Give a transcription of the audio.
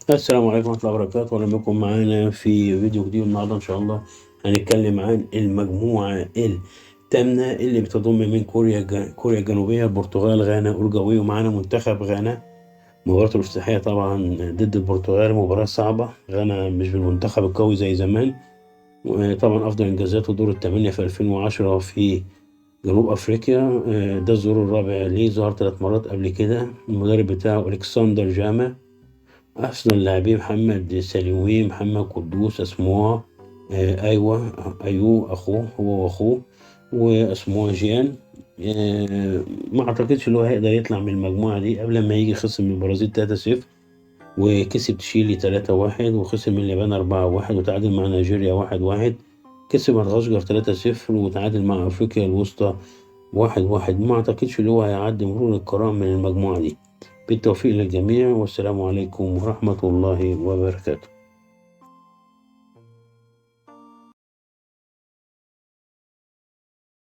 السلام عليكم ورحمة الله وبركاته. أهلا بكم معانا في فيديو جديد. النهاردة إن شاء الله هنتكلم عن المجموعة الثامنة اللي بتضم من كوريا الجنوبية، البرتغال، غانا، أورجواي، ومعانا منتخب غانا. مباراة الافتتاحية طبعا ضد البرتغال، مباراة صعبة. غانا مش بالمنتخب القوي زي زمان، وطبعا أفضل إنجازاته دور الثمانية في 2010 في جنوب أفريقيا. ده الظهور الرابع ليه، ظهر 3 مرات قبل كده. المدرب بتاعه ألكسندر جاما. أحسن اللاعبين محمد سالوي، محمد قدوس، أسموه، أيوة، أيوه، أخوه، هو وأخوه، وأسموه جيان. ما أعتقدش إن هو هيقدر يطلع من المجموعة دي قبل ما يجي. خسر من البرازيل 3-0، وكسب تشيلي 3-1، وخسر من اليابان 4-1، وتعادل مع نيجيريا 1-1، كسب مدغشقر 3-0، وتعادل مع أفريقيا الوسطى 1-1. ما أعتقدش إن هو هيعدي مرور الكرام من المجموعة دي. بالتوفيق للجميع، والسلام عليكم ورحمة الله وبركاته.